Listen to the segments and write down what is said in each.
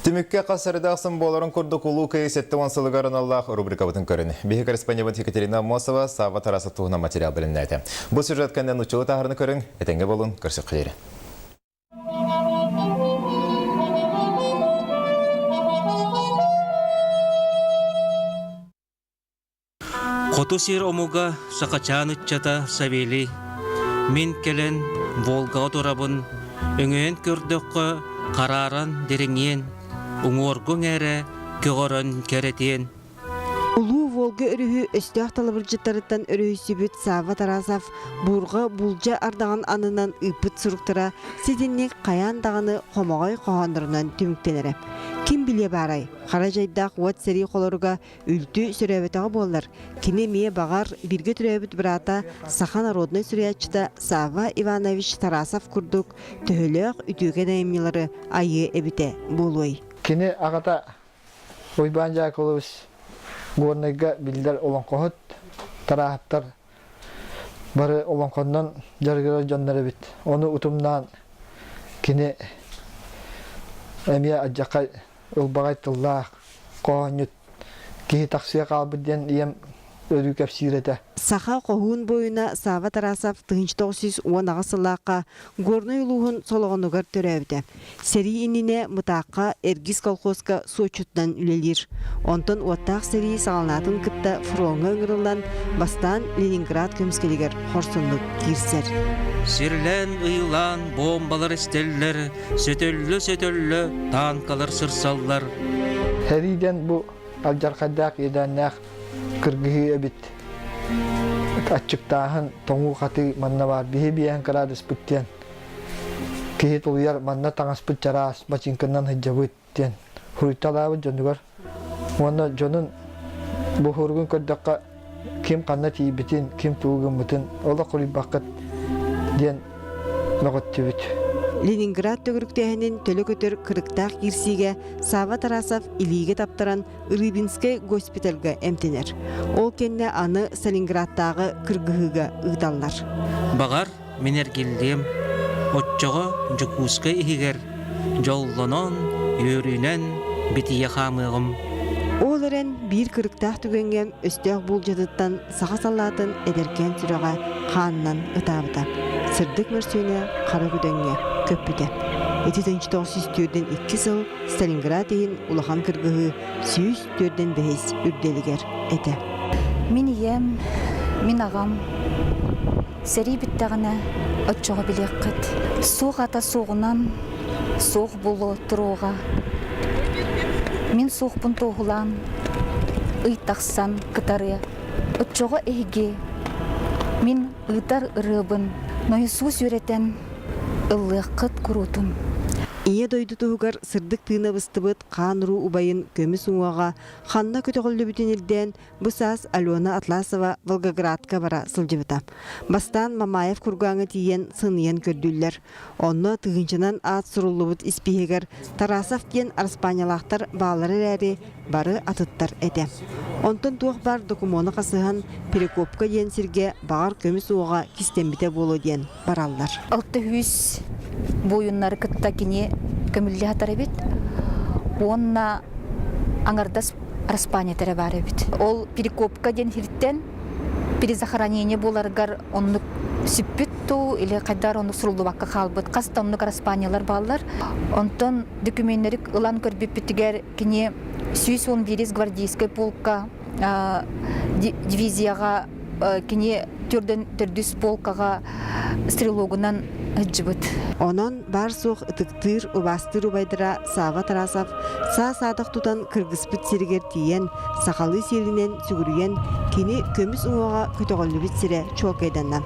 Түмүккэ хас сарыдаахсын буоларын курдук Улуу Кыайыы 70 сылыгар аналлаах рубрикабытын көрүн. Биһи корреспондент Екатерина Аммосова Савва Тарасов туһунан материал бэлэмнээтэ. Бу сюжет кэннэ нуччалыы таһаарыны көрүҥ, этэҥҥэ буолун, көрсүөххэ диэри. Хоту сир омуга Сахачаан ыччата Савелий Мин кэлэн Волгаҕа турабын, өҥөйөн көрдөххө харааран дириҥиэн, уҥуоргуҥ эрэ көҕөрөн кэрэтиэн. Улуу Волга өрүһү өстөөх талабырдьыттарыттан өрүһүйсүбүт Савва Тарасов буурҕа булдьа ардаҕын аннынан ыыппыт суруктара ситинник хайаан даҕаны хомоҕой хоһооннорунан түмүктэнэрэ. Ким билиэ баарай, хара дьайдаах уот сэрии холоруга Үлтү сөрөөбөтөҕө буоллар, кини эмиэ баҕар бииргэ төрөөбүт быраата саха народнай суруйааччыта Савва Иванович Тарасов курдук төһөлөөх үтүөкэн айымньылары айыа эбитэ буолуой? Кини аҕата Уйбаан Дьаакылович Горнайга биллэр олоҥхоһут, Тарааһыптар бары олоҥхоннон дьарыгырар дьоннор эбит. Ону утумнаан кини эмиэ алдьархай ылбаҕай тыллаах хоһоонньут киһи тахсыа хаалбыт диэн ийэм өрүү кэпсиир этэ. Саха хоһуун буойуна Савва Тарасов 1918 сыллаахха Горнай улууһун Солоҕонугар төрөөбүтэ. Сэрии иннинэ Мытаахха Эргис колхозка суоччутунан үлэлиир. Онтон уоттаах сэрии саҕаланаатын кытта фроҥҥа ыҥырыллан, бастаан Ленинград көмүскэлигэр хорсуннук киирсэр. Сирлээн ыйылаан бомбалар эстэллэр, Сөтөллө-сөтөллө таанкалар сырсаллар. Сэрии диэн бу алдьархайдаах иэдээннээх кыргыһыы эбит. Аччыктааһын, тоҥуу-хатыы манна баар. Биһи биэһэн кыраадыспыт диэн. Киһи тулуйар манна таҥаспыт чараас, бачыыҥканан сылдьабыт диэн хуруйталаабыт дьонугар Уонна дьонун буһууругун көрдөххө, ким ханна тиийбитин, ким тугу гыммытын олох хоруйбаккыт диэн мөҕүттүбүт. Ленинград төгүрүктээһинин төлө көтөр кырыктаах киирсиигэ Савва Тарасов илиигэ таптаран Рыбинскай госпитальга эмтэнэр. Ол кэннэ аны Сталинградтааҕы кыргыһыыга ыыталлар. Баҕар, Мин эргиллиэм, оччоҕо Дьокуускай иһигэр дьоллонон, үөрүүнэн битийэ хаамыаҕым. Ол эрэн биир кырыктаах түгэҥҥэ өстөөх буулдьатыттан саха саллаатын эдэркээн сүрэҕэ хаанынан ытаабыта. Сырдык мөрсүөнэ хара күдэҥҥэ көппүтэ. Ити 1942 сыл Сталинград иһин улахан кыргыһыы 145 үрдэлигэр этэ. Мин ийэм, мин аҕам Сэрии бүттэҕинэ оччоҕо билиэххит. Суох ата суоҕунан суох буолуо туруоҕа. Мин суохпун туоһулаан ый тахсан кытарыа. Оччоҕо эһиги мин ыытар ырыабын нойосуус үөрэтэн ыллыаххыт куруутун. Ийэ дойду туһугар сырдык тыына быстыбыт хаан-уруу убайын көмүс уҥуоҕа ханна көтөҕүллүбүтүн ирдээн Бу саас Алена Атласова Волгоградка бара сылдьыбыта. Бастаан Мамаев кургааҥҥа тиийэн сыныйан көрдүүллэр. Онно тыһыынчанан аат суруллубут испииһэгэр Тарасов диэн араспаанньалаахтар бааллара эрээри, бары атыттар этэ. Онтон туох баар докумуону хасыһан, Перекопка диэн сиргэ баҕар көмүс уоҕа кистэммитэ буолуо диэн бараллар. 600 буойуннары кытта кини көмүллэ сытар эбит уонна аҥардас араспаанньата эрэ баар эбит. Ол перекопка диэн сиртэн перезахоронение буоларыгар оннук сүппүт дуу или хайдаар оннук суруллубакка хаалбыт хас да оннук араспаанньалар бааллар. Онтон документнары ылан көрбүппүтүгэр кини 111 гвардейскай полка дивизияҕа кини төрдөн төрдүс полкаҕа стрелогунан сылдьыбыт. Онон баар-суох ытыктыыр, убаастыыр убайдара Савва Тарасов саа-саадах тутан кыргыспыт сиригэр тиийэн, сахалыы сиэлинэн сүгүрүйэн, кини көмүс уҥуоҕа көтөҕүллүбүт сирэ чуолкайданна.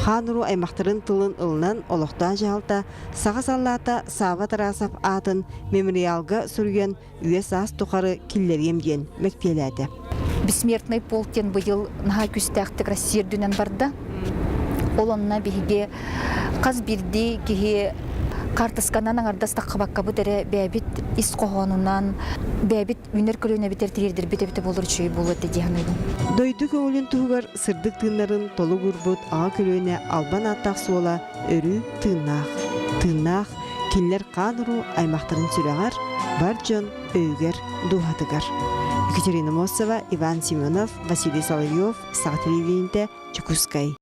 Хаан-уруу аймахтарын тылын ылынан олохтоох дьаһалта саха саллаата Савва Тарасов аатын мемориалга суруйан үйэ-саас тухары киллэриэм диэн мэктиэлээтэ. Бессмертный полк диэн быйыл наһаа күүстээхтик Россия үрдүнэн барда. Ол онно биһиги хас биирдии киһи хаартысканан аҥардас таххыбаккабыт эрэ бэйэбит ис хоһоонунан бэйэбит үүнэр көлүөнэбитэр тириэрдэрбит эбитэ буолар үчүгэй буолуо этэ дии саныыбын. Дойду көҥүлүн туһугар сырдык тыыннарын толук уурбут аҕа көлүөнэ албан ааттаах суола өрүү тыыннаах. Тыыннаах кинилэр хаан-уруу аймахтарын сүрэҕэр, бар дьон өйүгэр, дууһатыгар. Екатерина Мосова, Иван Семенов, Василий Соловьев, Саха телевидениетэ, Дьокуускай.